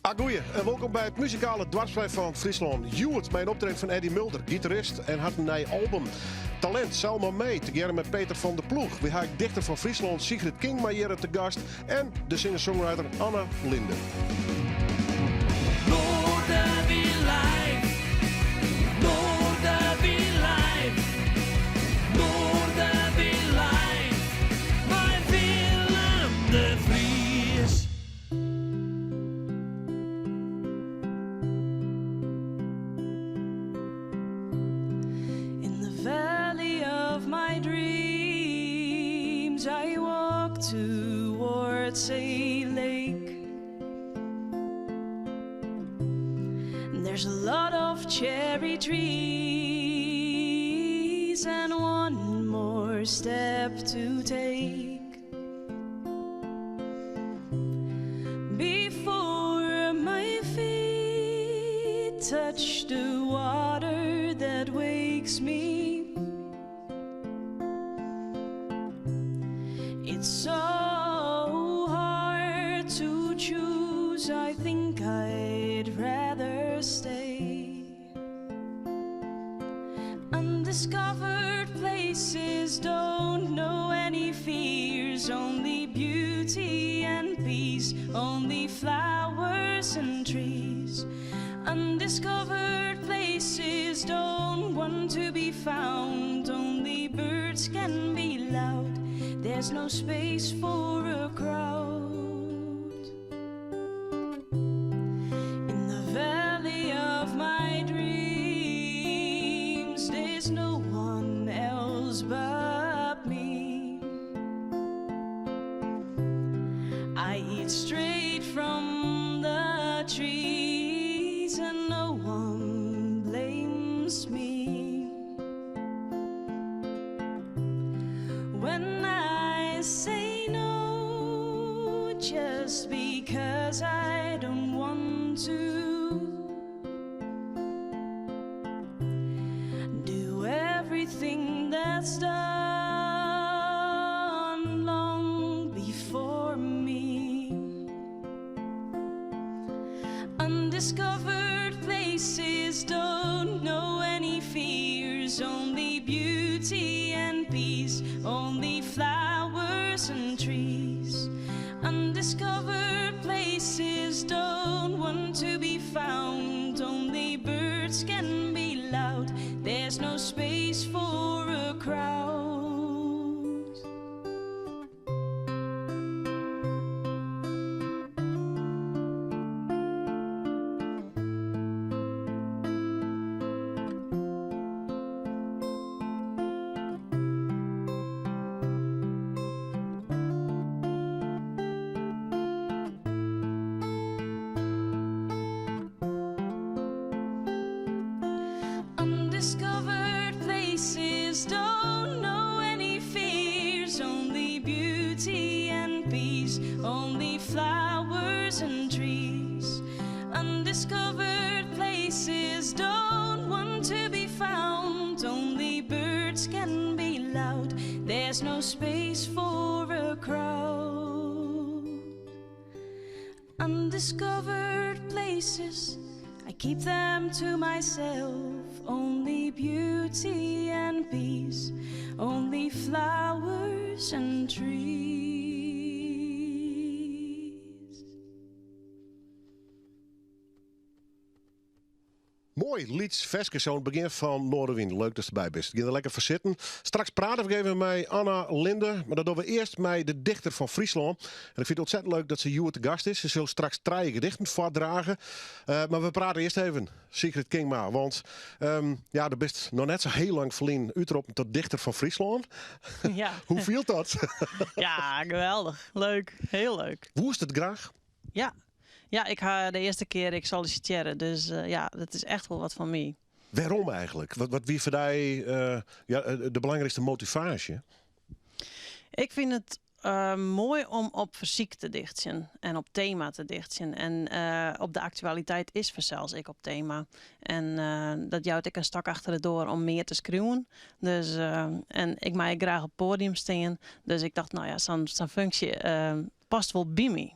Agoeie en wolkom by it muzikale doarpsplein fan Fryslân. Hjoed mei in optreden fan Eddie Mulder, gitarist en hat in nij album. Talint Selma Mee, tegearre mei Peter van der Ploeg. Wy ha ek dichter fan Fryslân Sigrid Kingma hjir te gast en de singer-songwriter Anna Linde. In the valley of my dreams I walk towards a lake There's a lot of cherry trees and one more step to take Before my feet touch the water that wakes me It's so hard to choose I think I'd rather stay Undiscovered places don't know any fears Only beauty and peace Only flowers and trees Undiscovered places don't want to be found Only birds can be loud There's no space for a crowd In the valley of my dreams There's no one else but me I eat straight from the trees And no one blames me When I say no Just because I don't want to Do everything that's done long before me Undiscovered places don't know any fears Only beauty and peace Only flowers and trees Undiscovered places don't want to be found Only birds can be loud There's no space for a crowd Undiscovered places don't know any fears Only beauty and peace Only flowers and trees Undiscovered places don't want to be found Only birds can be loud There's no space for a crowd Undiscovered places I keep them to myself Only beauty and peace Only flowers and trees Moai lyts ferske sa oan it begjin fan Noardewyn. Leuk datst derby bist. Gean der lekker foar sitten. Straks prate we even mei Anna Linde, mar dat dogge we earst mei de dichter fan Fryslân. En ik fyn it ontzettend leuk dat se hjoed te gast is. Se sil straks trije gedichten foardrage. Eh, mar we prate earst even, Sigrid Kingma. Want ehm, ja, do bist noch net sa hiel lang ferlyn útroppen tot dichter fan Fryslân. Ja. Hoe fielt dat? Ja, geweldich. Leuk. Hiel leuk. Woest it graach? Ja. Ja, ik ha de earste kear ek sollisitearre, dus eh, ja, dat is echt wol wat foar my. Wêrom eigentlik? Wat, wat wie foar dy eh, ja, de belangrykste motivaasje? Ik fyn it eh, moai om op fersyk te dichtsjen en op tema te dichtsjen. En eh, op de aktualiteit is fansels ek op tema. En eh, dat jout ek in stok achter de doar om mear te skriuwen. Dus, en ik mei ek graach op it poadium stean. Dus ik tocht, no ja, sa'n sa'n funksje past wol by my.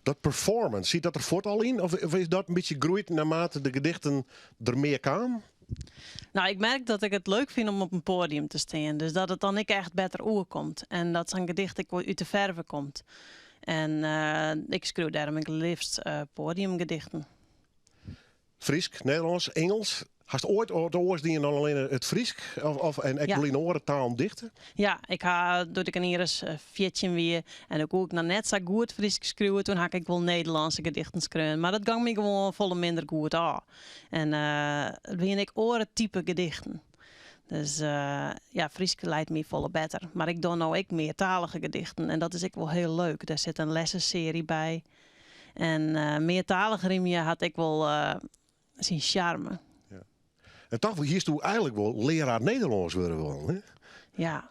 Dat performance, siet dat der fuort al yn? Of is dat in bytsje groeid naarmate de gedichten der mear kamen? Nou, ik merk dat ik it leuk fyn om op in poadium te stean. Dus dat it dan ek echt better oerkomt. En dat sa'n gedicht ek wol út de ferve komt. En ik skriuw dêrom ek leafst poadiumgedichten. Frysk, Nederlânsk, Ingelsk. Hast oait wat oars dien dan allinne it Frysk? Of, en ek Ja. wol yn oare talen dichte? Ja, ik ha doe't ik in jier as 14 wie en doe koe ik noch net sa goed Frysk skriuwe, toen ha ik ek wol Nederlânske gedichten skreaun. Mar dat gong my gewoan folle minder goed ôf. En it wiene ek oare type gedichten. Dus ja, Frysk leit my folle better. Mar ik doch no ek meartalige gedichten en dat is ek wol hiel leuk. Dêr sit in lessesearje by. En meartalich rymje hat ek wol syn sjarme. Ja. En toch hiesto eigenlik wol learaar Nederlânsk wurde wollen, hè? Ja.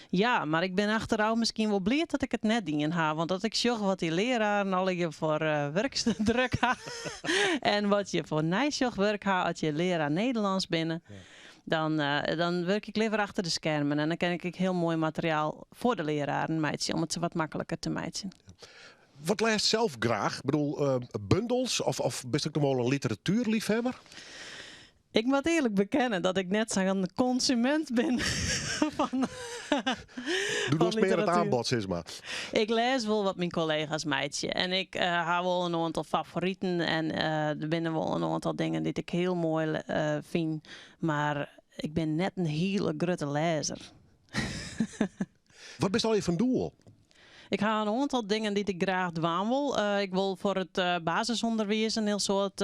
Ja, mar ik bin achterôf miskien wol bliid dat ik it net dien ha. Want as ik sjoch wat dy leararen allegear foar wurksdruk ha en wat je foar neisjochwurk ha as je learaar Nederlânsk binne, dan, dan wurkje ik leaver achter de skermen. En dan kin ik ek hiel moai materiaal foar de leararen meitsje om it se wat makliker te meitsjen. Wat lêst sels graach? Ik bedoel, bundels of, of bist ek noch wol in literatuerleafhawwer? Ik moat earlik bekenne dat ik net sa'n konsumint bin fan Do dochst mear it literatuer. aanbod, sis mar. Ik lês wol wat myn kollega's meitsje. En ik ha wol in oantal favoriten. En der binne wol in oantal dingen dy't ik hiel moai fyn. Mar ik bin net in hiele grutte lêzer. Wat bist allegear fan doel? Ik ha in oantal dingen dy't ik graach dwaan wol. Ik wol foar it basisûnderwiis in hiel soad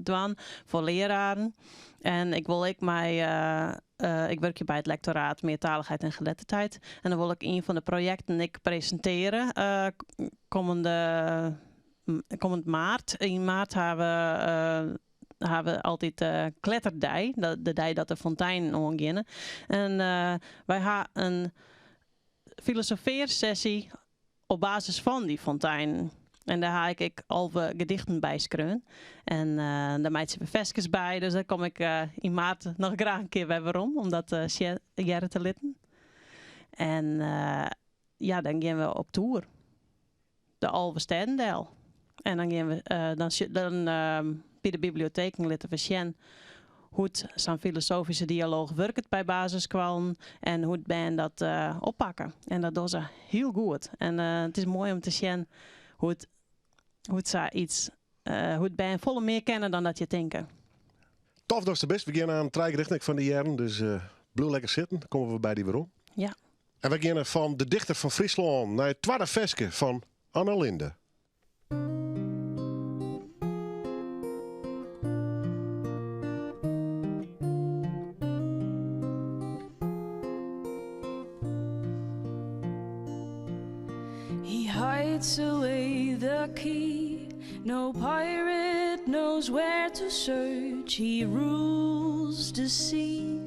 dwaan, foar leararen. En ik wol ek mei, ik wurkje by it lektoraat Meertaligheid en Geletterdheid. En dan wol ik ien fan de projekten ek presintearje kommende, kommend maart. Yn maart ha we ha we altyd Kletterdei, de dei dat de fonteinen oangeane. En wy ha in filosofearsessy op basis fan dy fonteinen. En dêr ha ik ek 11 gedichten by skreaun. En dêr meitsje we ferskes by, dus dêr kom ik yn maart noch graach in kear wer werom om dat hearre te litten. En ja, dan gean we op toer. De 11 stêden del. En dan gean we dan, dan by de biblioteken litte we sjen hoe't sa'n filosofyske dialooch wurket by basisskoallen en hoe't bern dat oppakke. En dat dogge se hiel goed. En it is moai om te sjen hoe't, hoe't sa iets, hoe't bern folle mear kenne dan dat je tinke. Tof datst der bist. We gean oan trije gedichten ek fan dy hearren, dus bliuw lekker sitten. Dan komme we by dy werom. Ja. En we geane fan de dichter fan Fryslân nei it twadde ferske fan Anna Linde. He hides away the key. No pirate knows where to search. He rules the sea.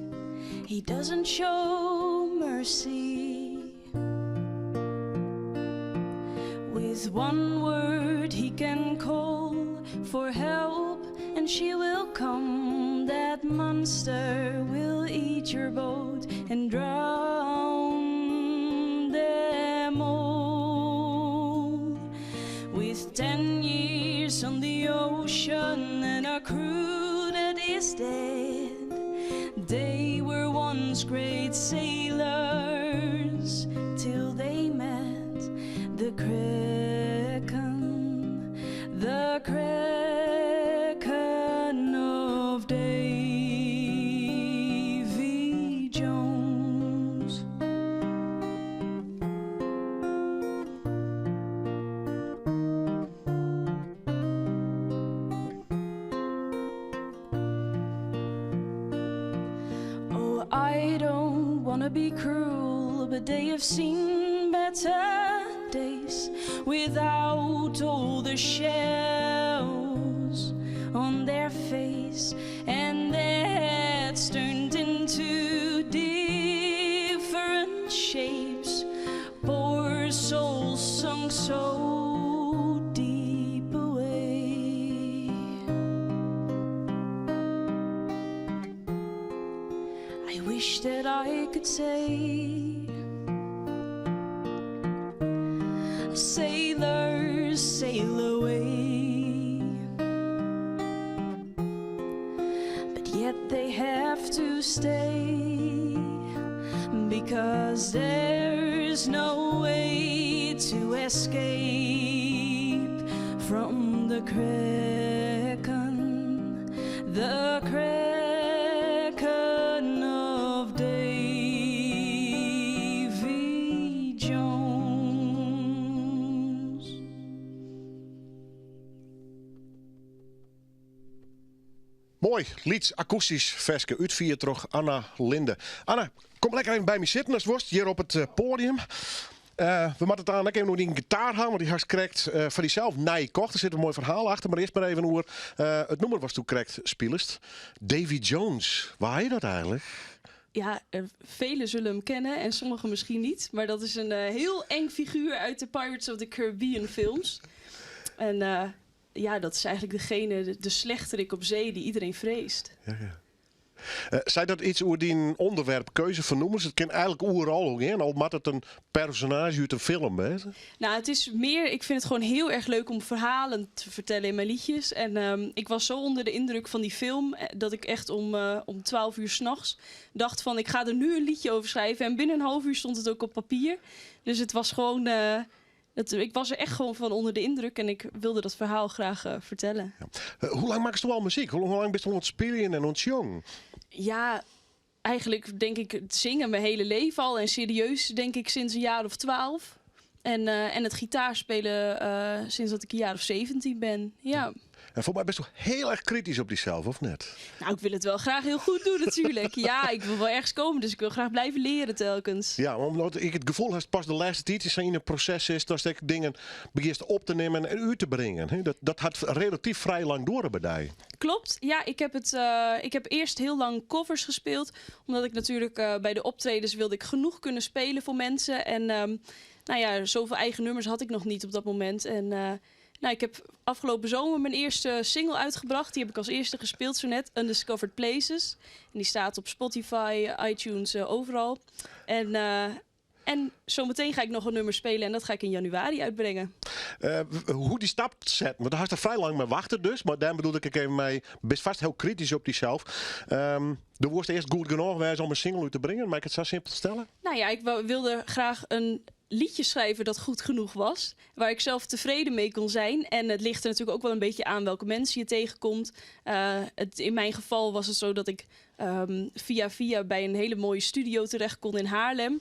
He doesn't show mercy. With one word he can call for help, and she will come. That monster will eat your boat and drown them all. With 10 years on the ocean and a crew that is dead, they were once great sailors till they met the Kraken, the Kraken of Davy Jones. Oh, I don't wanna be cruel, but they have seen better days without all the shells on their face and their heads turned into different shapes. Poor souls sunk so deep away. I wish that I could say, sailors, Yet they have to stay because there's no way to escape from the kraken, the kraken of Davy Jones. Moai, lyts akoestysk ferske útfierd troch Anna Linde. Anna, kom lekker even by my sitten ast wolst, hjir op it eh, poadium. Eh, we moatte it dan ek even oer dyn gitaar ha, want dy hast krekt eh, foar dysels nij kocht. Der sit in moai ferhaal achter, mar earst mar even oer it nûmer watsto krekt spilest. Davy Jones, wa is dat eigentlik? Ja, velen zullen hem kennen en sommigen misschien niet. Maar dat is een heel eng figuur uit de Pirates of the Caribbean films. En ja, dat is eigenlijk degene, de, de slechterik op zee die iedereen vreest. Ja, ja. Uh, seit dat iets oer dyn ûnderwerpkeuze fan nûmers? It kin eigentlik oeral gean, al moat it in personaazje út in film wêze. Nou, het is meer, ik vind het gewoon heel erg leuk om verhalen te vertellen in mijn liedjes. En ik was zo onder de indruk van die film dat ik echt om 12 uur s'nachts dacht van ik ga er nu een liedje over schrijven. En binnen een half uur stond het ook op papier. Dus het was gewoon, ik was er echt gewoon van onder de indruk en ik wilde dat verhaal graag vertellen. Ja. Hoe lang maakst al muzyk? Hoe lang bist oan it spyljen en oan it sjongen? Ja, eigenlijk denk ik het zingen mijn hele leven al. En serieus denk ik sinds een jaar of 12. En het gitaarspelen sinds dat ik een jaar of 17 ben. Ja. En foar my bist hiel erch kritysk op dysels, of net? Nou, ik wil het wel graag heel goed doen natuurlijk. Ja, ik wil wel ergens komen, dus ik wil graag blijven leren telkens. Ja, omdat ik it gefoel ha pas de lêste tiid is yn in proses is dat ik dingen begjinst op te nimmen en út te bringen. Hè? Dat hat relatyf frij lang duorre by dy. Klopt, ja, ik heb eerst heel lang covers gespeeld. Omdat ik natuurlijk bij de optredens wilde ik genoeg kunnen spelen voor mensen. En nou ja, zoveel eigen nummers had ik nog niet op dat moment. En nou, ik heb afgelopen zomer mijn eerste single uitgebracht. Die heb ik als eerste gespeeld zo net, Undiscovered Places. En die staat op Spotify, iTunes, overal. En zometeen ga ik nog een nummer spelen en dat ga ik in januari uitbrengen. Hoe dy stap set, want dêr hast der frij lang mei wachte dus, mar dêr bedoel ik even mei, bist fêst hiel kritysk op dysels. Do wolst earst goed genôch wêze om in single út te bringen, mei ik it sa simpel stelle? Nou ja, ik wilde graag een liedje schrijven dat goed genoeg was. Waar ik zelf tevreden mee kon zijn. En het ligt er natuurlijk ook wel een beetje aan welke mensen je tegenkomt. In mijn geval was het zo dat ik via via bij een hele mooie studio terecht kon in Haarlem.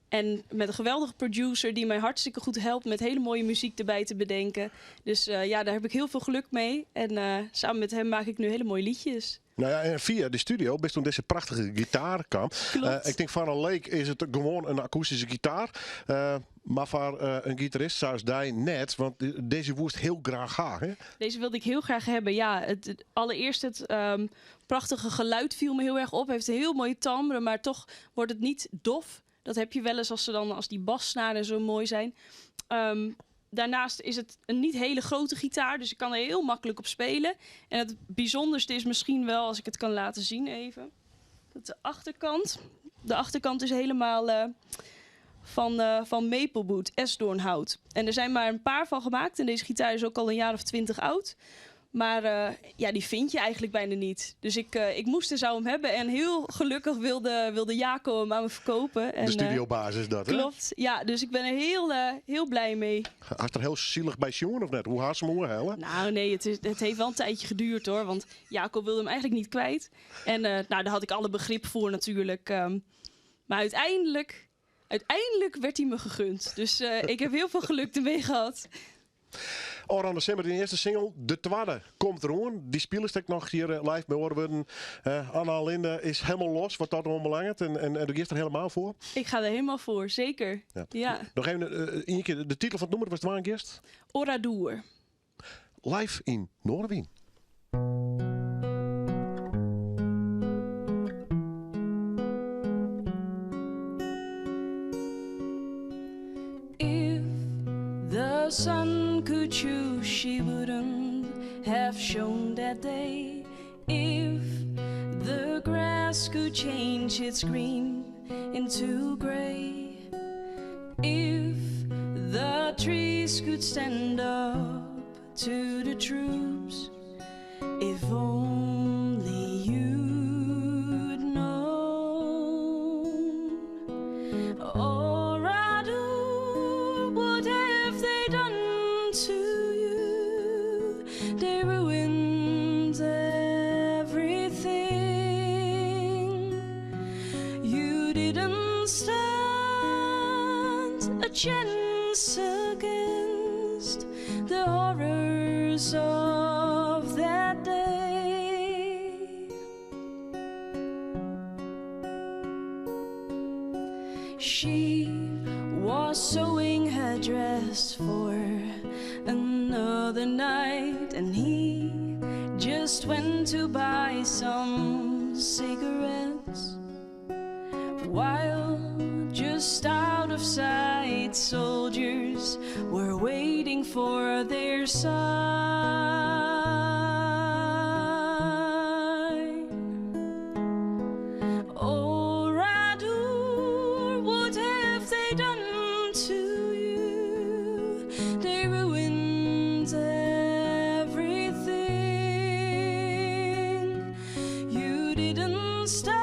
En met een geweldige producer die mij hartstikke goed helpt met hele mooie muziek erbij te bedenken. Dus ja, daar heb ik heel veel geluk mee. En samen met hem maak ik nu hele mooie liedjes. Nou ja, en via de studio bist toen dizze prachtige gitaar kaam. Ik tink foar in leek is it gewoan in akoestyske gitaar. Mar foar in gitarist sa as dy net, want dizze woest hiel graach ha. Hè? Deze wilde ik heel graag hebben, ja. Allereerst het prachtige geluid viel me heel erg op. Hij heeft een heel mooie timbre, maar toch wordt het niet dof. Dat heb je wel eens als die bassnaren zo mooi zijn. Daarnaast is het een niet hele grote gitaar, dus ik kan er heel makkelijk op spelen. En het bijzonderste is misschien wel, als ik het kan laten zien even, dat de achterkant. De achterkant is helemaal van maplewood, esdoornhout. En er zijn maar een paar van gemaakt en deze gitaar is ook al een jaar of 20 oud. Maar ja, die vind je eigenlijk bijna niet. Dus ik moest en zou hem hebben. En heel gelukkig wilde Jaco hem aan me verkopen. En de studiobaas is dat, hè? Klopt, ja. Dus ik ben er heel blij mee. Hast der hiel sillich by sjoen of net? Hoe hast him oerhelle? Nou nee, het heeft wel een tijdje geduurd hoor. Want Jaco wilde hem eigenlijk niet kwijt. En nou, daar had ik alle begrip voor natuurlijk. Maar uiteindelijk werd hij me gegund. Dus ik heb heel veel geluk ermee gehad. Oranje Simmer, de earste single, de twadde, komt deroan. Dy spilest ek noch hjir live by Oarewurden. Anna Linde is hielendal los wat dat oanbelanget. En do giest der hielendal foar? Ik ga der hielendal foar, seker. Ja. Ja. Noch even ien kear, de titel fan it nûmer was it giest? Oradour. Live yn Noardewyn. If the sun could choose, she wouldn't have shone that day. If the grass could change its green into gray. If the trees could stand up to the troops. If only you chance against the horrors of that day. She was sewing her dress for another night, and he just went to buy some cigarettes. While just out of sight, soldiers were waiting for their sign. Oh, Radour, what have they done to you? They ruined everything. You didn't stand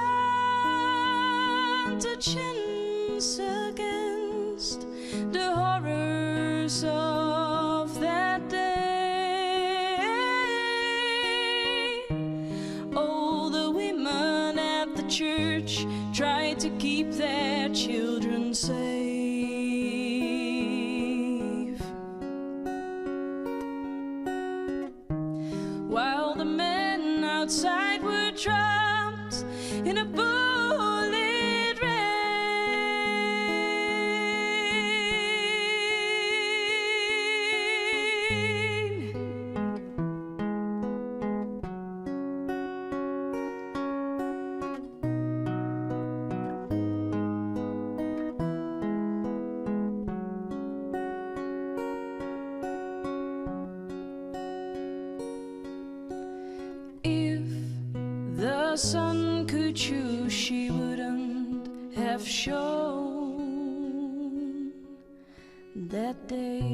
a chance against the horrors of that day. All the women at the church tried to keep their children safe. While the men outside were trapped in a bullet rain. If the sun could choose, she wouldn't have shone that day.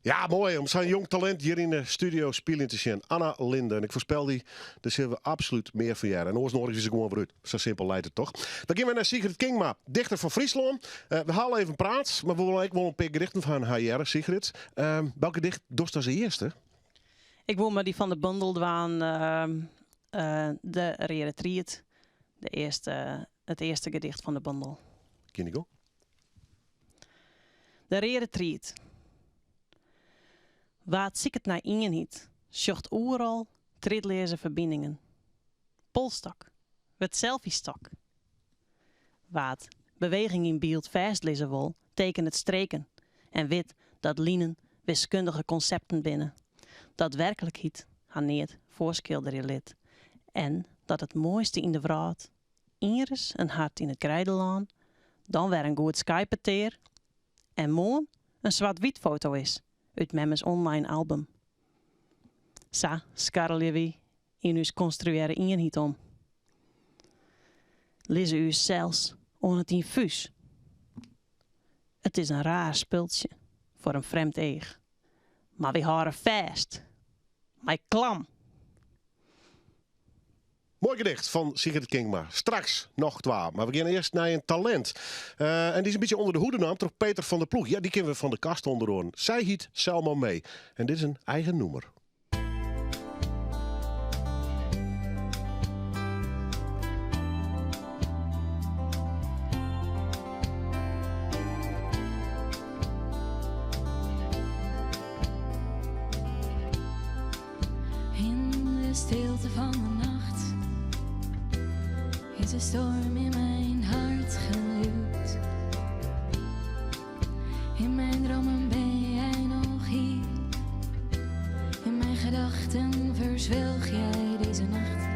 Ja, moai om sa'n jong talint hjir yn de studio spyljen te sjen. Anna Linde. En ik foarspel dy, dêr sille we absolút mear fan hearre. En oars noadigje we se gewoan wer út. Sa simpel leit it toch? Dan gean we nei Sigrid Kingma, dichter fan Fryslân. We ha al even praat, mar we wolle ek wol in pear gedichten fan har hearre, Sigrid. Welk gedicht dochst as earste? Ik woe mar dy fan de bondel dwaan, De Reade Tried. De earste, it earste gedicht fan de bondel. Gean dyn gong. De Reade Tried. Wa't siket nei ienheid, sjocht oeral triedleaze ferbiningen. Polstok wurdt selfiestok. Wa't beweging yn byld fêstlizze wol, tekenet streken en wit dat linen wiskundige konsepten binne, dat werklikheid har neat foarskilderje lit en dat it moaiste yn de wrâld ienris in hart yn it greidelân, dan wer in goed Skype-petear en moarn in swart-wyt foto is út memmes online album. Sa skarrelje wy yn ús konstruearre ienheid om. Lizze ús sels oan it ynfús. It is in raar spultsje foar in frjemd each, mar wy hâlde fêst mei klam. Moai gedicht fan Sigrid Kingma. Straks noch twa, mar we gean earst nei in talint. En dy is in bytsje ûnder de hoede naam troch Peter van der Ploeg. Ja, dy kenne we fan De Kast ûnder oaren. Sy hyt Selma Mee. En dit is in eigen nûmer. In de stilte van de nacht is de storm in mijn hart geluwd. In mijn dromen ben jij nog hier. In mijn gedachten verzwelg jij deze nacht.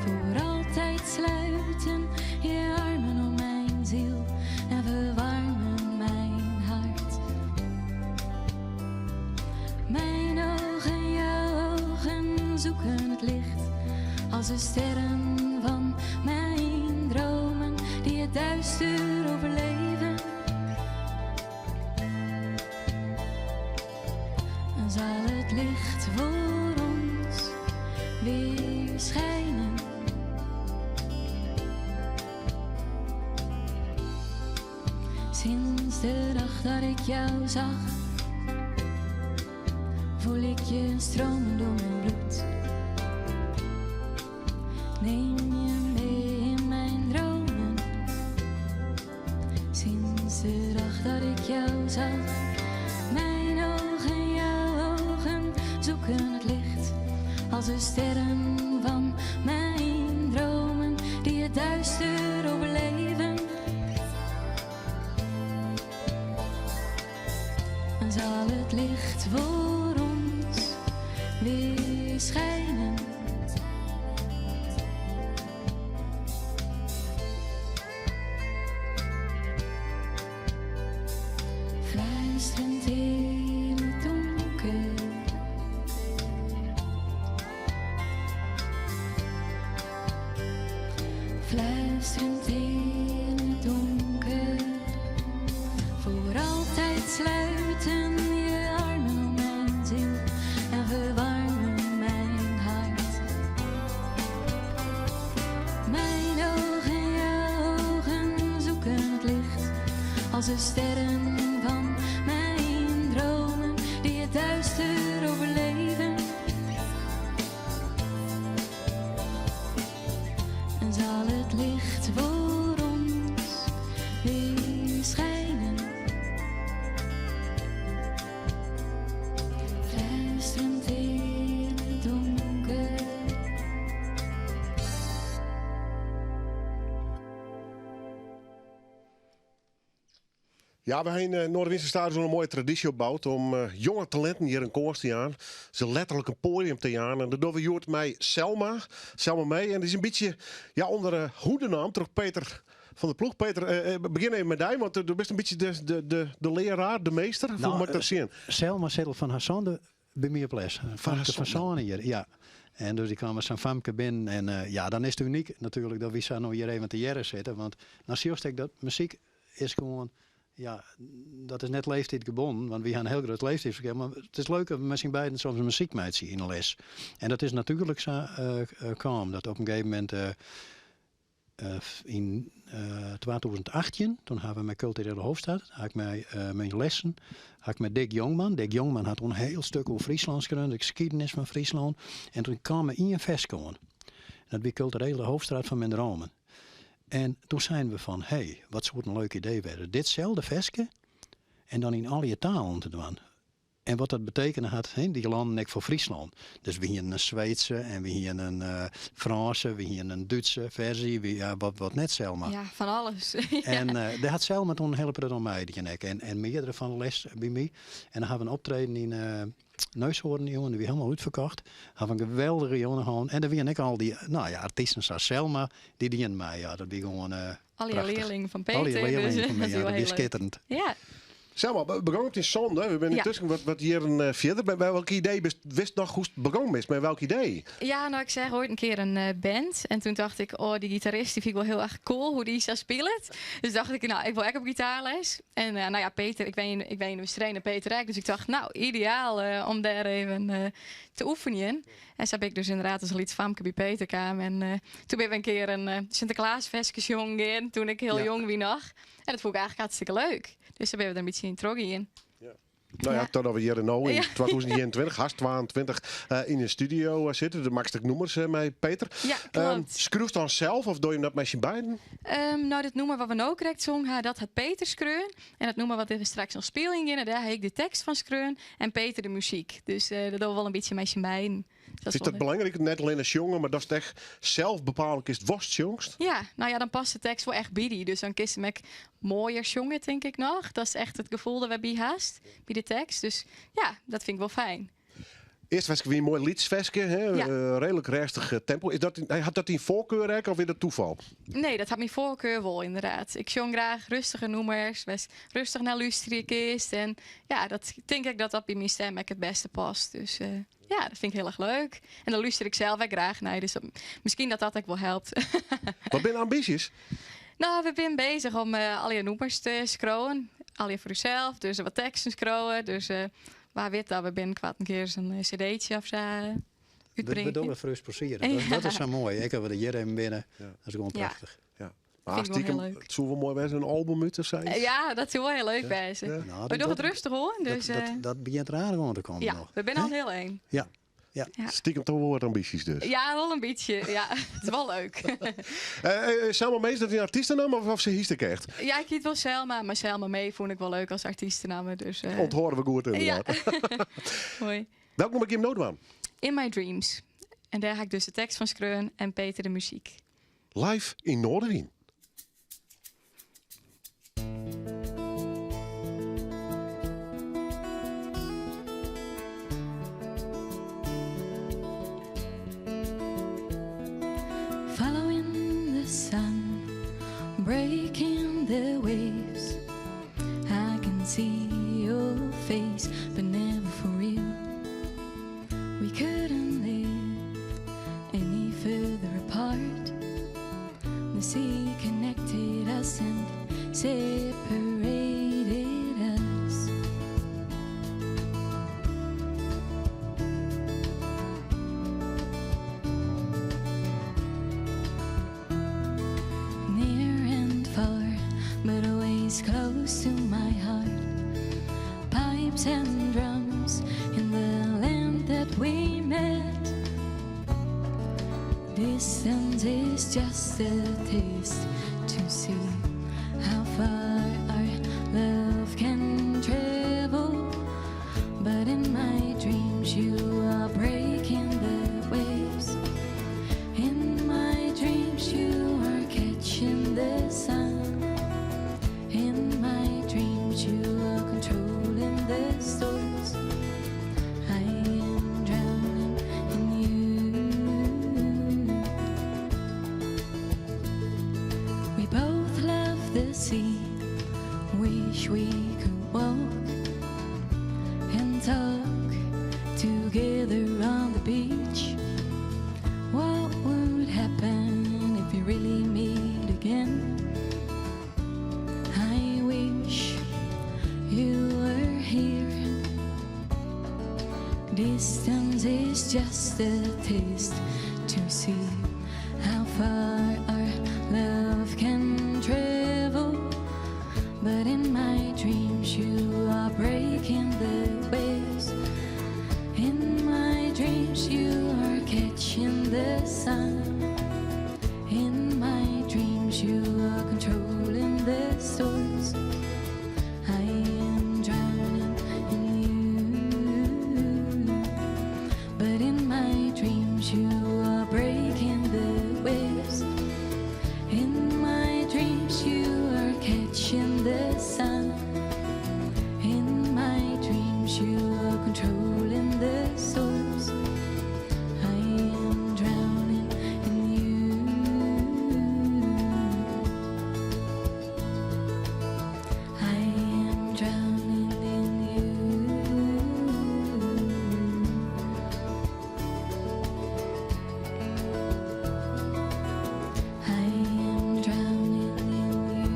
Voor altijd sluiten je armen om mijn ziel en verwarmen mijn hart. Mijn ogen, jouw ogen zoeken het licht als de sterren van mijn dromen die het duister overleven. En zal het licht voor ons weer schijnen. Sinds de dag dat ik jou zag, voel ik je stromen door mijn bloed. Neem je mee in mijn dromen. Sinds de dag dat ik jou zag. Mijn ogen, jouw ogen zoeken het licht. Als de sterren van mijn dromen die het duister overleven. En zal het licht voor ons weer schijnen. Fluisterend in het donker. Fluisterend in het donker. Voor altijd sluiten je armen om mijn ziel en verwarmen mijn hart. Mijn ogen, jouw ogen zoeken het licht als de sterren van mijn dromen die het duister overleven. En zal het licht voor ons weer schijnen. Fluisterend in het donker. Ja, we hebben in uh, Noardewyn Stadion zo'n mooie traditie opbouwd om uh, jonge talenten hier een koers te jaan. Ze letterlijk een podium te jaan. En dat doen we hjoed mei Selma. Selma mee. En die is een beetje ja, onder de hoedenaam troch Peter van der Ploeg. Peter, uh, begin even met jou, want du bist een beetje de, de, de, de leraar, de meester. Hoe Nou, moet ik dat zien? Selma zit van haar zonde bij mij op les. Van haar Van zonde. hier, ja. En dus die kwam met zijn famke binnen. En ja, dan is het uniek natuurlijk dat we zo nog hier even te jaren zitten. Want dan zie je dat muziek is gewoon... Ja, dat is net leeftijd gebonden, want we hebben een heel groot leeftijdsverschil. Maar het is leuk dat we met z'n beiden soms een muziekmeid in de les. En dat is natuurlijk zo kwam dat op een gegeven moment in 2018, toen hebben we met Culturele Hoofdstad, had ik mij, mijn lessen, had ik met Dick Jongman. Dick Jongman had een heel stuk over Friesland geschreven, de geschiedenis van Friesland. En toen kwam er één vers aan. Dat was Culturele Hoofdstraat van mijn dromen. En toen zeiden we van, hé, hey, wat soort een leuk idee werden. Ditzelfde versje en dan in al je talen te doen. En wat dat betekende had, hè, die landen ik voor Friesland. Dus we hier een Zweedse en we hier een Franse, we hier een Duitse versie, we, ja, wat net Selma. Ja, van alles. Ja. En daar had Selma toen een hele pret om mij, die en, en meerdere van de les bij mij. En dan hebben we een optreden in Neushoorn, jongen, die we helemaal uitverkocht. Hebben we een geweldige jongen gehad. En daar wie ik al die, nou ja, artiesten zoals Selma, die dienen mij. Ja, dat wie gewoon Al je prachtig. leerlingen van Peter. Al die leerlingen dus, van mij, dat is ja, wel dat heel is leuk. schitterend. Ja. Selma, we begonnen het in zonde. We zijn Ja. intussen wat hier een verder. Bij welk idee wist nog hoe het begonnen is? Met welk idee? Ja, nou, ik zeg ooit een keer een band. En toen dacht ik, oh, die gitarist die vind ik wel heel erg cool, hoe die zo speelt. Dus dacht ik, nou, ik wil echt op gitaarles. En nou ja, Peter, ik ben in de trainer Peter Rijk. Dus ik dacht, nou, ideaal om daar even te oefenen. En zo heb ik dus inderdaad als iets famke bij Peter kwam. En toen ben ik een keer een Sinterklaasfestje jong in, toen ik heel jong wie nog. En dat vond ik eigenlijk hartstikke leuk. Dus daar ben we er een beetje in troggie in. Ja. Nou ja, totdat we hier nou in 2021, haast 22, in de studio zitten. De maakste noemers met Peter. Ja, klopt. Schroeft dan zelf of doe je hem dat met je beiden? Nou, dat noemen wat we nou correct zongen, dat had Peter schreeuwen. En dat noemen wat we straks nog spelen in, daar heb ik de tekst van schreeuwen en Peter de muziek. Dus dat doen we wel een beetje met je beiden. Dat is dat wel belangrijk? Net alleen als jongen, maar dat is echt zelf bepalen is het worst, jongst. Ja, nou ja, dan past de tekst wel echt bij die. Dus dan kies ik mooier jongen, denk ik nog. Dat is echt het gevoel dat we bij haast, bij de tekst. Dus ja, dat vind ik wel fijn. Eerst was ik weer een mooi liedjesversje, hè? Ja. Redelijk rustig tempo. Is dat, had dat die voorkeur eigenlijk, of weer dat toeval? Nee, dat had mijn voorkeur wel inderdaad. Ik zong graag rustige nummers, best rustig naar luisteren kist. En ja, dat denk ik dat dat bij mijn stem ook het beste past. Dus ja, dat vind ik heel erg leuk. En dan luister ik zelf ook graag naar. Dus misschien dat dat ook wel helpt. Wat zijn ambities? Nou, we zijn bezig om al je nummers te scrollen. Al je voor uzelf, dus wat teksten scrollen. Dus waar weet dat we binnenkort een keer zo'n cd'tje of zo uitbrengen. We doen het voor ons plezier. Dat is zo mooi. Ik heb er hier even binnen. Dat is gewoon prachtig. Ja. Maar Vind ik wel heel stiekem, leuk. het zou wel mooi zijn, een album uit of zoiets. Ja, dat zou wel heel leuk zijn. Nou, We doen het rustig hoor. Dus, dat begint raar gewoon te komen ja, nog. we zijn al heel één. Ja. Ja. Stiekem toch wol wat ambysjes dus. Ja, wol in bytsje. Ja, it is wol leuk. Selma Mee, is dat dyn artystenamme of, of sa hiest ek echt? Ja, ik hjit wol Selma, mar Selma Mee fûn ik wol leuk as artystenamme. Dus, Onthâlde we goed inderdaad. Ja. Moai. Welk nûmer gean we no dwaan? In My Dreams. En dêr ha ik dus de tekst fan skreaun en Peter de muzyk. Live yn Noardewyn. Following the sun, breaking the waves. I can see your face, but never for real. We couldn't live any further apart. The sea connected us and separated us. Near and far, but always close to my heart. Pipes and drums in the land that we met. Distance is just a taste to see how far our love can travel. But in my dreams, you are breaking the waves. In my dreams, you are catching the sun. In my dreams, you are controlling the storms. I am drowning in you. We both love the sea. Wish we could walk and talk together on the beach. What would happen if we really meet again? I wish you were here. Distance is just a taste to see how far our love can travel. But in my dreams, you are breaking the waves. In my dreams, you are catching the sun. In my dreams, you are controlling the storms. I am drowning in you. But in my dreams, you are breaking the waves. In my dreams, you are catching the sun. In my dreams, you are controlling the storms. I am drowning in you. I am drowning in you. I am drowning in you.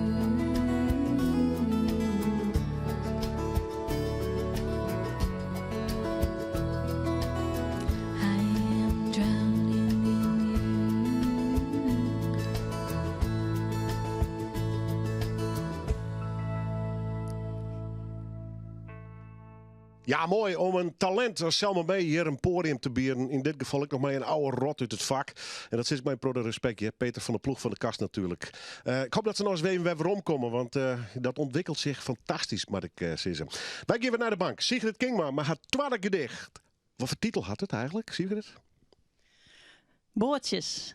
I am drowning in you. Ja, moai om in talint as Selma Mee hjir in poadium te bieden. Yn dit gefal ek noch mei in oude rot út it fak. En dat sis ik mei in protte respekt, ja. Peter van der Ploeg fan De Kast natuerlik. Ik hoopje dat se noch ris even wer weromkomme, want dat ûntwikkelt sich fantastysk, moat ik sizze. Wy gean wer nei de bank. Sigrid Kingma mei har twadde gedicht. Wat foar titel hat it eigenlik, Sigrid? Boatsjes.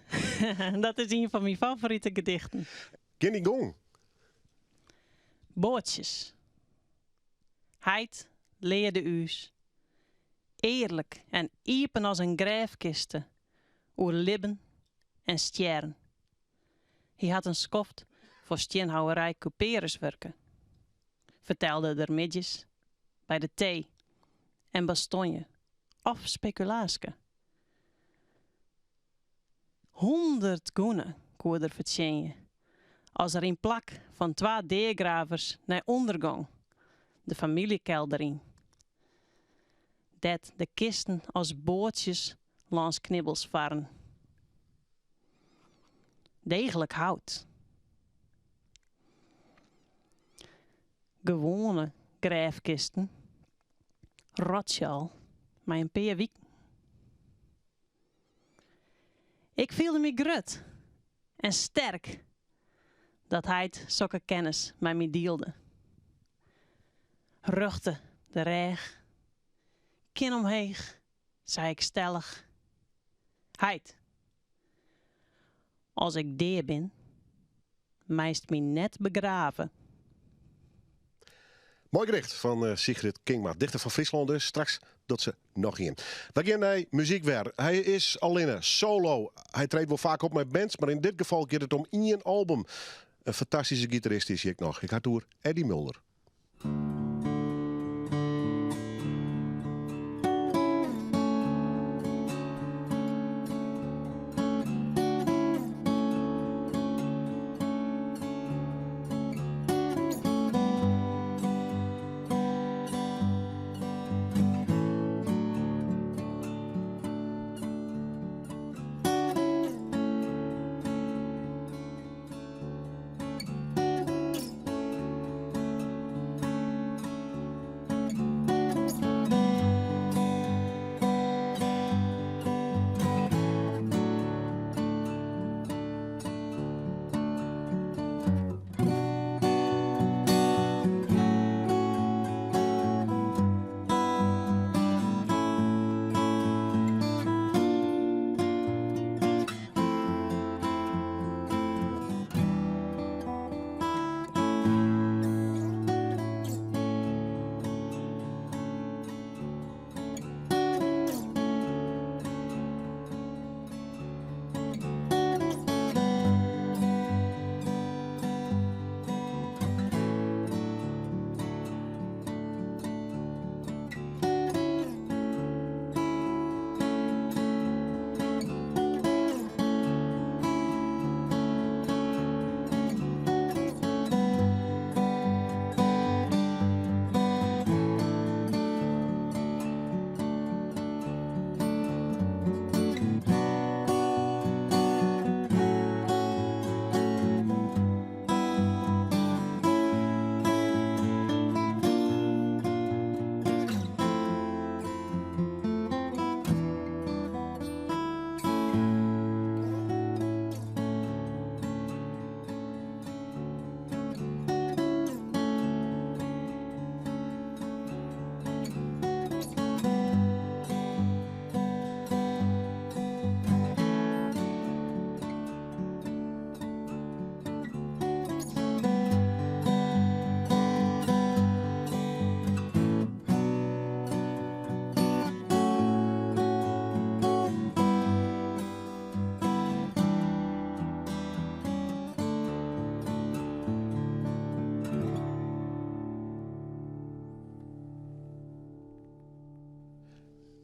Dat is ien fan myn favorite gedichten. Gean dyn gong. Boatsjes. Heit learde ús, earlik en iepen as in grêfkiste, oer libben en stjerren. Hy hat in skoft foar stienhouwerij Couperus wurke, fertelde er middeis by de tee en bastonje of spekulaaske. 100 gûne koe er fertsjinje as er yn plak fan twa deagravers nei ûnder gong, de famyljekelder yn, dêr't de kisten as boatsjes lâns knibbels farren. Deeglik hout. Gewoane grêfkisten rotsje al mei in pear wiken. Ik fielde my grut en sterk dat heit sokke kennis mei my dielde. Rjochte de rêch, kin omheech, sei ik stellich, Heit, as ik dea bin, meist my net begrave. Moai gedicht fan eh, Sigrid Kingma, dichter fan Fryslân dus. Straks docht se noch ien. Wy gean nei muzyk wer. Hy is allinne, solo. Hy treedt wol faak op mei bands, mar yn dit gefal giet it om ien album. In fantastyske gitarist is hy ek noch. Ik ha it oer Eddie Mulder.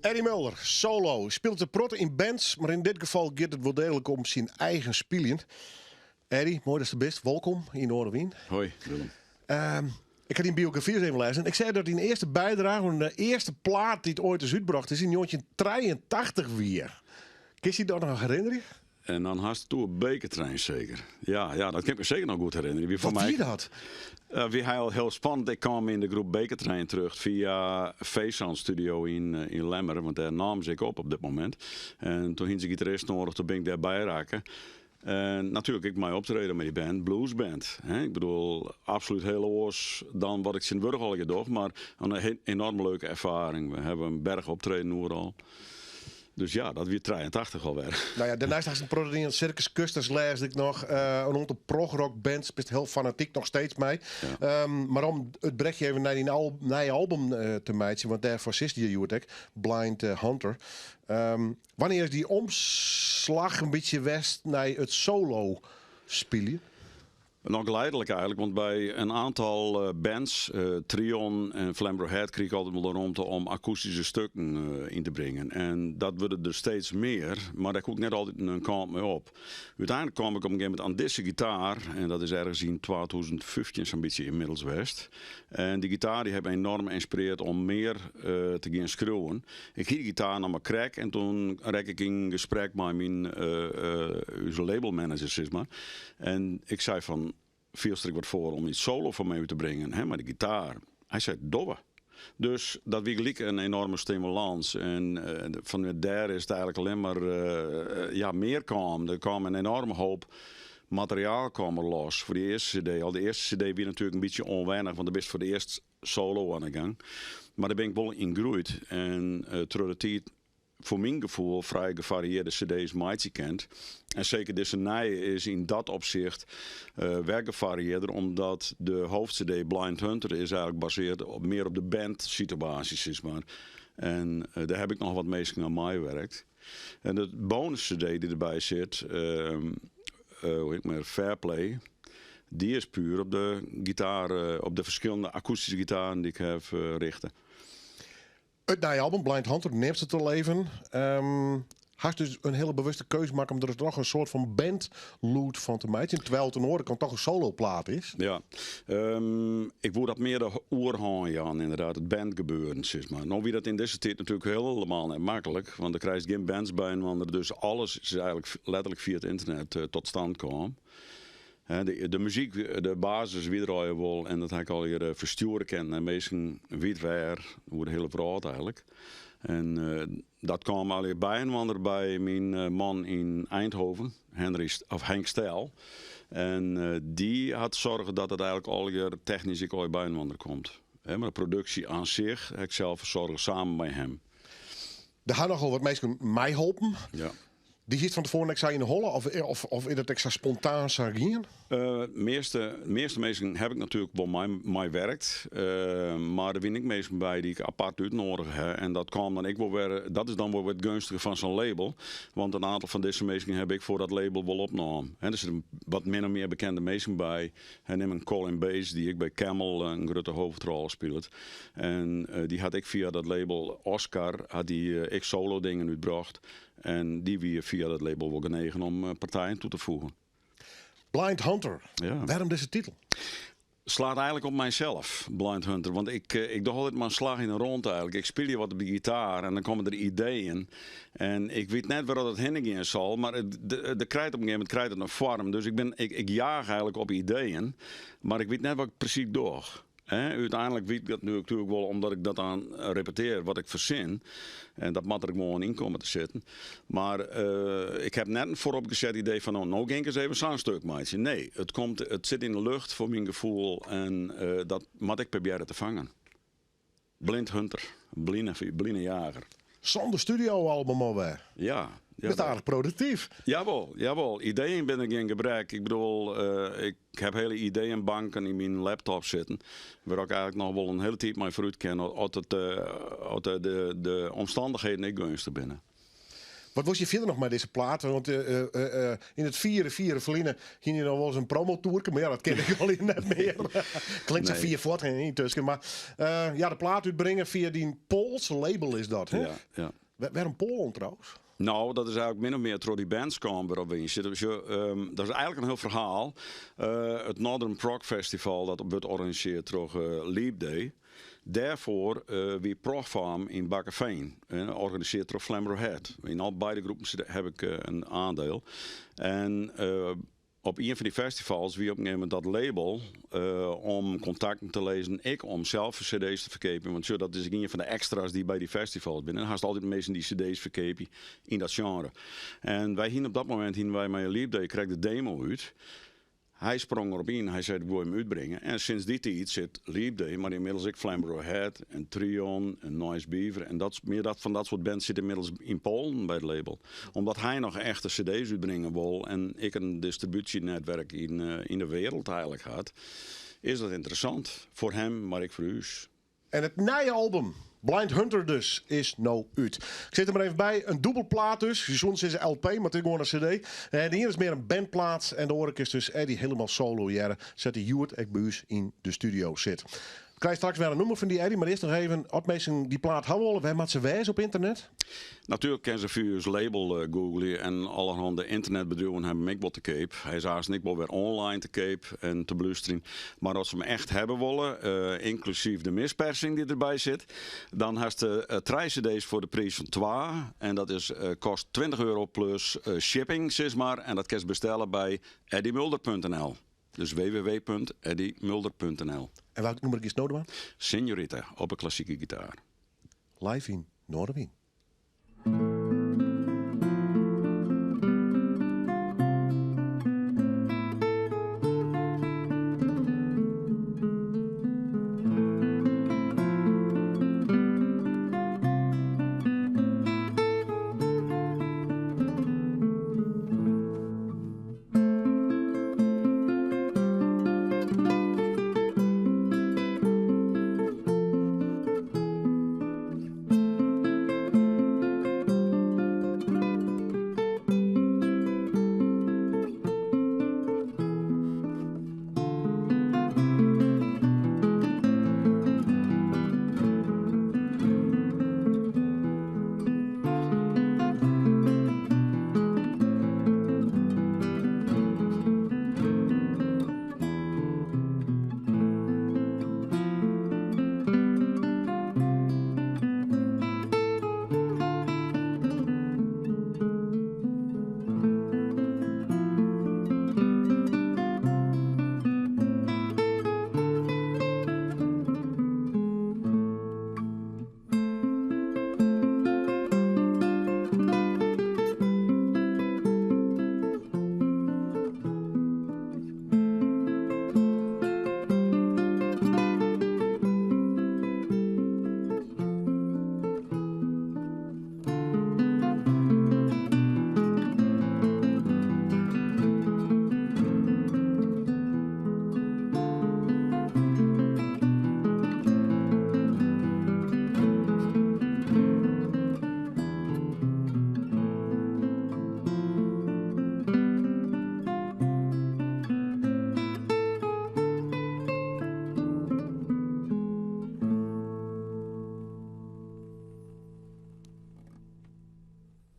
Eddie Mulder, solo, spilet in protte yn bands, mar yn dit gefal giet it wol deeglik om syn eigen spyljen. Eddie, moai datst der bist. Wolkom yn Noardewyn. Hoi, Willem. Ik ha dyn biografy ris even lêzen. Ik sei dat dyn earste bydrage oan de earste plaat dy't oait ris útbrocht is yn njoggentjinhûnderttrijeentachtich wie. Kinst dy dat noch herinnerje? En dan hast it oer Bekertrein seker. Ja, ja, dat kin ik my seker noch goed herinnerje. Wie foar Wat my wie dat? Wie hiel, hiel spannend. Ik kaam yn de groep Bekertrein terjochte fia V-Sound Studio yn, yn Lemmer, want dêr namen se ek op op dit momint. En toen hiene se gitarist noadich, toen bin ik dêrby rakke. En natuerlik ek mei optreden mei dy band, bluesband. Hè? Ik bedoel, absolút hiel oars dan wat ik tsjintwurdich allegear doch, mar in enorm leuke erfaring. We hawwe in berch optreden oeral. Dus ja, dat wie 83 alwer. Nou ja, dêrneist hast in protte dien. Circus Custers lêsde ik noch. Eh, in oantal progrock bands bist hiel fanatyk noch steeds mei. Ja. Mar om it brechje even nei dyn al nije album eh, te meitsjen, want dêrfoar sitst hjir hjoed ek, Blind eh, Hunter. Wannear is dy omslach in bytsje west nei it solo spyljen? No geleidelijk eigenlijk, want by in aantal bands, Trion en Flamborough Head, krige ik altyd wol de romte om akoestyske stukken yn te bringen. En dat wurde der steeds mear, mar dêr koe ik net altyd in kant mei op. Uteinlik kaam ik op in gegeven momint oan dizze gitaar, en dat is ergens yn 2015 sa'n bytsje ynmiddels west. En dy gitaar dy hat my enorm ynspirearre om mear te gean skriuwen. Ik hie de gitaar noch mar krekt en toen rekke ik yn gesprek mei myn ús labelmanager sis mar. En ik sei fan, fielst der ek wat foar om iets solo foar my út te bringen, hè, mei de gitaar? Hy sei, dogge we. Dus dat wie gelyk in enorme stimulans. En fanút dêr is it eigenlik allinne mar ja, mear kaam. Der kaam in enorme hoop materiaal kaam der los foar dy earste CD. Al de earste CD wie natuerlik in bytsje ûnwennich, want do bist foar it earst solo oan de gang. Mar dêr bin ik wol yn groeid. En troch de tiid foar myn gefoel frij gefarieerde cd's meitsje kind. En seker dizze nije is yn dat opsicht wer gefariearder, omdat de hoofd-cd Blind Hunter is eigenlik basearre op, mear op de bandsituaasje, sis mar. En dêr haw ik noch wat minsken oan meiwurke. En de bonus-cd dy't derby sit, hoe hjit mar, Fairplay, dy is puer op de gitaar, op de ferskillende akoestyske gitaren dy't ik haw richte. It nije album, Blind Hunter, neamst it al even. Hast dus in hiele bewuste keuze makke om der noch in soart fan bandlûd fan te meitsjen, terwijl it oan de oare kant toch in soloplaat is. Ja, ik woe dat mear de oerhân jaan, ynderdaad, it bandgebeuren, sis mar. No wie dat yn dizze tiid natuerlik hielendal net maklik, want do krijst gjin bands byinoar, dus alles is eigenlik letterlik fia it ynternet tot stand kaam. De muzyk, de basis wie der al wol en dat ha ik allegear ferstjoere kinnen nei minsken wiidwêr, oer de hiele wrâld eigenlik. En dat kaam allegear byinoar by myn man yn Eindhoven, Henry, of Henk Stel. En dy hat soarge dat it eigenlik allegear technysk ek allegear byinoar komt. Mar de produksje oan sich ha ik sels fersoarge samen mei him. Der ha nochal wat minsken meiholpen. Ja. Dy hiest fan tefoaren ek sa yn 'e holle of, of, of is dat ek sa spontaan sa gien? Measte, measte minsken haw ik natuerlik wol mei, meiwurke. Mar der wiene ek minsken by dy't ik apart útnoadige ha. En dat kaam dan ek wol wer, dat is dan wol wer it geunstige fan sa'n label. Want in oantal fan dizze minsken haw ik foar dat label wol opnaam. Hè, der sitte wat min of mear bekende minsken by. Hè, nim in Colin Bates, dy't ek by Camel in grutte hoofdrol spilet. En dy hat ek fia dat label Oscar hat dy ek solo dingen útbrocht. En dy wie fia dat label wol genegen om partijen toe te foegen. Blind Hunter. Ja. Wêrom dizze titel? Slaat eigenlik op mysels, Blind Hunter. Want ik, ik doch altyd mar in slach yn 'e rûnte eigenlik. Ik spylje wat op de gitaar en dan komme der ideeën. En ik wit net wêr it hinne gean sil, mar it, de, krijt op in gegeven momint krijt it in foarm. Dus ik, bin, ik, ik jaach eigenlik op ideeën, mar ik wit net wat ik presys doch. Hè, úteinlik wit ik dat nu natuerlik wol, omdat ik dat dan repetear, wat ik fersin. En dat moat der gewoan yn komme te sitten. Mar ik haw net in foaropgeset idee fan, no, no gean ik ris even sa'n stik meitsjen. Nee, it, komt, it sit yn de lucht foar myn gefoel en dat moat ik probearje te fangen. Blind Hunter, bline, bline jager. Sânde studio-album alwer. Ja. Ja, Bist aardich produktyf. Jawol, jawol. Ideeën binne gjin gebrek. Ik bedoel, ik haw hiele ideeënbanken yn myn laptop sitten. Wêr ik eigenlik noch wol in hiele tiid mei foarút kin, as, it, as de, de, de omstannichheden ek geunstich binne. Wat wolst je fierder noch mei dizze plaat? Want yn it fiere, fiere ferline hiene je noch wolris in promotoerke, mar ja, dat kin ek al net mear. Klinkt sa Nee. fier fuort yntusken. Mar ja, de plaat útbringe fia dyn Poalse label is dat, hè? Ja, ja. Wêrom Poalen trouwens? No, dat is eigenlik min of mear troch dy bands kaam wêrop we yn sitte. Dus, dat is eigenlik in hiel ferhaal. It Northern Prog Festival, dat wurdt organisearre troch Leap Day. Dêrfoar wie Prog Farm yn Bakkeveen, organisearre troch Flamborough Head. Yn al beide groepen haw ik in oandiel. En op ien fan dy festivals wie op in gegeven momint dat label om kontakten te lizzen, ek om sels cd's te ferkeapjen. Want sjoch, dat is ien fan de ekstra's dy't by dy festivals binne. Dan hast altyd minsken dy't cd's ferkeapje yn dat sjenre. En wy hiene op dat momint hiene wy mei Leap Day krekt de demo út. Hy sprong derop yn, hy sei ik wol him útbringe. En sûnt dy tiid sit Leap Day, mar ynmiddels ek Flamborough Head en Trion en Noise Beaver. En dat, mear dat, fan dat soart bands sit ynmiddels yn Poalen by it label. Omdat hy noch echte cd's útbringe wol en ik in distribúsjenetwurk yn, yn de wereld eigenlik hat, is dat ynteressant foar him, mar ek foar ús. En it nije album, Blind Hunter dus, is no út. Ik sit der mar even by, in dûbelplaat dus. Je soene sizze LP, mar it is gewoan in CD. En de iene is mear in bandplaat en de oare kinst dus Eddie hielendal solo hearre. Sa't hy hjoed ek by ús yn de studio sit. We krije straks wer in nûmer fan dy Eddie, mar earst noch even, as minsken dy plaat ha wolle, wêr moatte se wêze op ynternet? Natuerlik kinne se fia ús label googleje en allerhande ynternetbedriuwen hawwe him ek wol te keap. Hy is aanst ek wol wer online te keap en te belústerjen. Mar as se him echt hawwe wolle, ynklusyf de mispersing dy't derby sit, dan hast de trije cd's foar de priis fan twa. En dat is, kost 20 euro plus shipping, sis mar. En dat kinst bestelle by eddiemulder.nl. Dus www.eddymulder.nl. En welk nûmer giest no dwaan? Señorita, op 'e klassike gitaar. Live yn Noardewyn.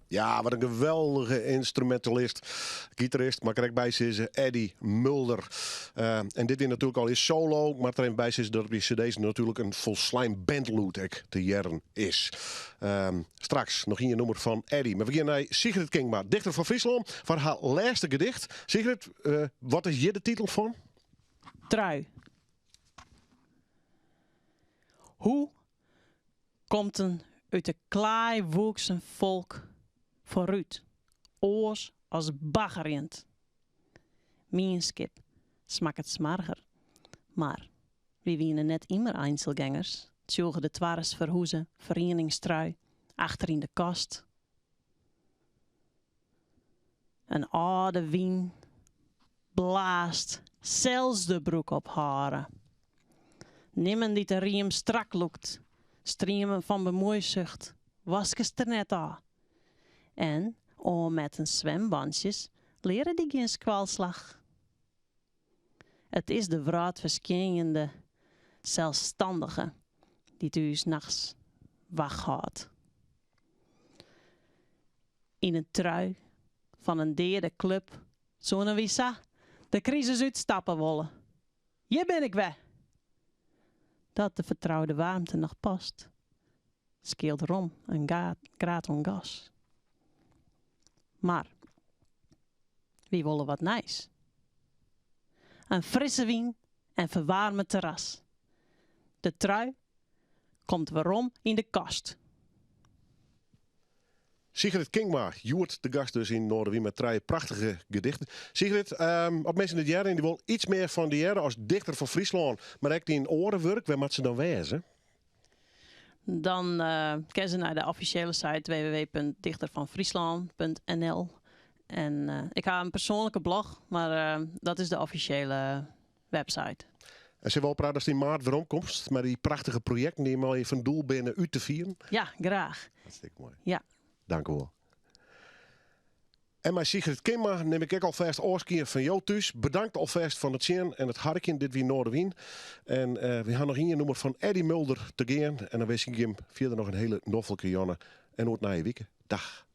Ja, wat in geweldige instrumentalist, gitarist, mar krekt by sizze, Eddie Mulder. Eh, en dit is natuerlik al is solo, mar der even by sizze dat op dy cd's natuerlik in folslein bandlûd ek te hearren is. Straks noch ien nûmer fan Eddie. Mar we gean nei Sigrid Kingma, dichter fan Fryslân, foar har lêste gedicht. Sigrid, eh, wat is hjir de titel fan? Trui. Hoe komt in út de klaai woeksen folk foarút, oars as baggerjend? Mienskip smakket smarger, mar wy wiene net immer Einzelgängers, tsjûge de twaris ferhûze ferieningstrui achter yn de kast. In âlde wyn blaast sels de broek op hâlde. Nimmen dy't de riem strak lûkt, streamen fan bemuoisucht waskest der net ôf. En oanmetten swimbantsjes leare dy gjin skoalslach. It is de wrâldferskjinjende selsstannige dy't ús nachts wach hâldt. Yn in trui fan in deade klup soene wy sa de krisis útstappe wolle. Hjir bin ik wer! Dat de fertroude waarmte noch past, skeelt rom in graad oan gas. Mar wy wolle wat nijs. In frisse wyn en ferwaarme terras. De trui komt werom yn de kast. Sigrid Kingma, hjoed de gast dus yn Noardewyn mei trije prachtige gedichten. Sigrid, um, as minsken dit hearre en dy wol iets mear fan dy hearre as dichter fan Fryslân, mar ek dyn oare wurk, wêr moat se dan wêze? Dan uh, kinne se nei de offisjele site www.dichtervanfriesland.nl En uh, ik ha in persoanlike blog, mar uh, dat is de offisjele website. En sille we ôfprate datst yn maart weromkomst mei dy prachtige projekten dy't mei fan doel binne út te fieren? Ja, graach. Hartstikke moai. Ja. Dank u wol. En mei Sigrid Kingma nim ik ek alfêst ôfskie fan jo thús. Bedankt alfêst foar it sjen en it harkjen. Dit wie Noardewyn. En uh, we ha noch ien nûmer fan Eddie Mulder te gean. En dan winskje ik jim fierder noch in hiele noflike jûn. En oant nije wike. Dag.